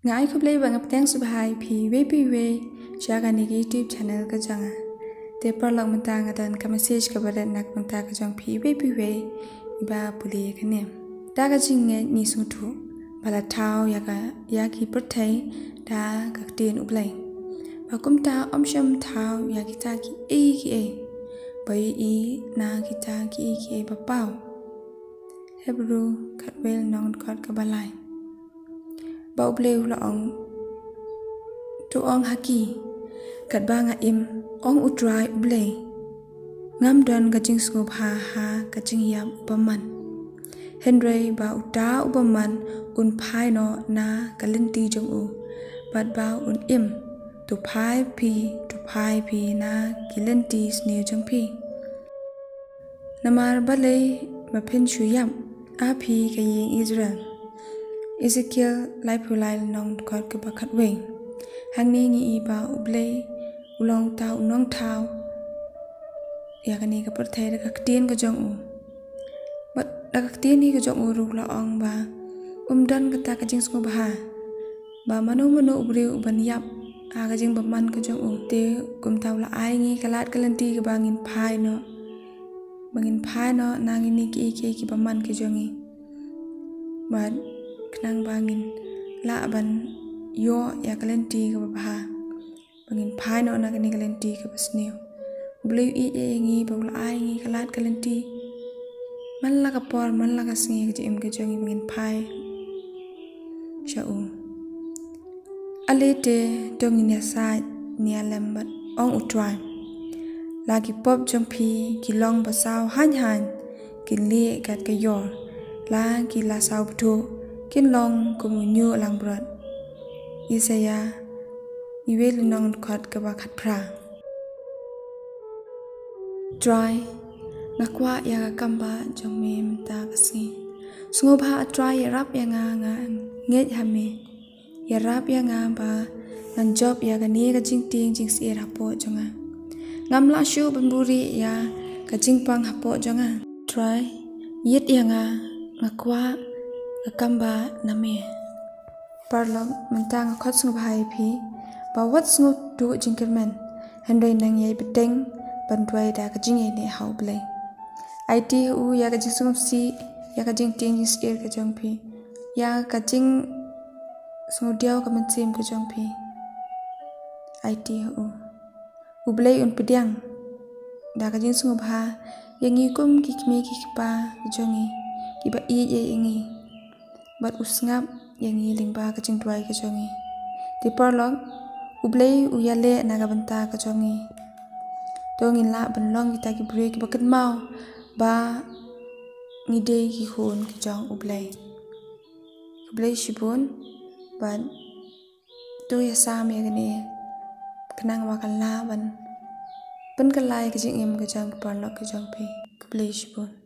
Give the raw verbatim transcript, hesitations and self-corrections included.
Nga ai khublei bad nga pdiang sngewbha ïa phi iwei pa iwei sha kane ka YouTube channel ka jong nga. Te paralok, mynta nga don ka message kaba rit na ka bynta ka jong phi iwei pa iwei iba pule ïa kane. Da ka jingngeit ngi sngewthuh ba la thaw ïa ka, ïa ki pyrthei da ka ktien U Blei. Ba kumta ym shym thaw ïa kita kiei kiei ba ïohi na kita kiei kiei ba paw. Hebru khatwei lynnong dkhot kaba lai. Ba U Blei u la ong, to ong ha ki, katba nga im, ong U Trai U Blei, ngam don ka jingsngewbha ha ka jingïap u bymman. Hynrei ba uta u bymman un phai noh na ka lynti jong u, bad ba un im, to phai phi, to phai phi na ki lynti sniew jong phi. Namar balei ba phin shu ïap, a phi ka ïing Israel? Ezekiel laiphew lai lynnong dkhot kaba khatwei. Hangne ngi i ba U Blei u long uta u nongthaw ïa kane ka pyrthei da ka ktien ka jong u. Bad da ka ktien hi ka jong u ruh u la ong ba um don kata ka jingsngewbha ba mano mano u briew u ban ïap ha ka jingbymman ka jong u. Te kumta u la ai ngi ka lad ka lynti kaba ngin phai noh, ba ngin phai noh na kine kiei kiei ki bymman ki jong ngi. Bad khnang ba ngin lah ban ïoh ïa ka lynti kaba bha, ba ngin phai noh na kane ka lynti kaba sniew. U Blei u ïeit ïa ngi bad u la ai ngi ka lad ka lynti man la ka por, man la ka sngi ka jingim ka jong ngi ba ngin phai sha u. Ale te to ngin ïasaid, ngin ïalem bad, ong U Trai. La ki pop jong phi ki long ba saw haiñ haiñ, kin lieh kat ka ïor. La ki la saw bthuh, kin long kum u ñiuh langbrot. Isaïah iwei lynnong dkhot kaba khatphra. Trai, nga kwah ïa ka kam ba jong me mynta ka sngi. Sngewbha A Trai ïarap ïa nga, nga ngeit ha me. Ïarap ïa nga ba ngan jop ïa kane ka jingtieng jingsyier hapoh jong nga. Ngam lah shuh ban buhrieh ïa ka jingpang hapoh jong nga. Trai, ïit ïa nga, nga kwah ka kam ba na me. Paralok, mynta nga khot sngewbha ïa phi ba wat sngewthuh jingkyrmen, hynrei nang ïai bteng ban duwai da ka jingïaineh ha U Blei. Aiti ha u ïa ka jingsngewsih, ïa ka jingtieng jingsyier ka jong phi, ïa ka jingsngewdiaw ka mynsiem ka jong phi. Aiti ha u. U Blei un pdiang da ka jingsngewbha ïa ngi kum ki kmie ki kpa ki jong ngi kiba ïeit ïa ngi, bad u sngap ïa ngi lyngba ka jingduwai ka jong ngi. Te paralok, U Blei u ïaleh na ka bynta ka jong ngi. To ngin lah ban long kita ki briew kiba kynmaw ba ngi dei ki khun ki jong U Blei. Khublei shibun, bad to ïasam ïa kane khnang ba kan lah ban pynkylla ïa ka jingim ka jong ki paralok ka jong phi. Khublei shibun.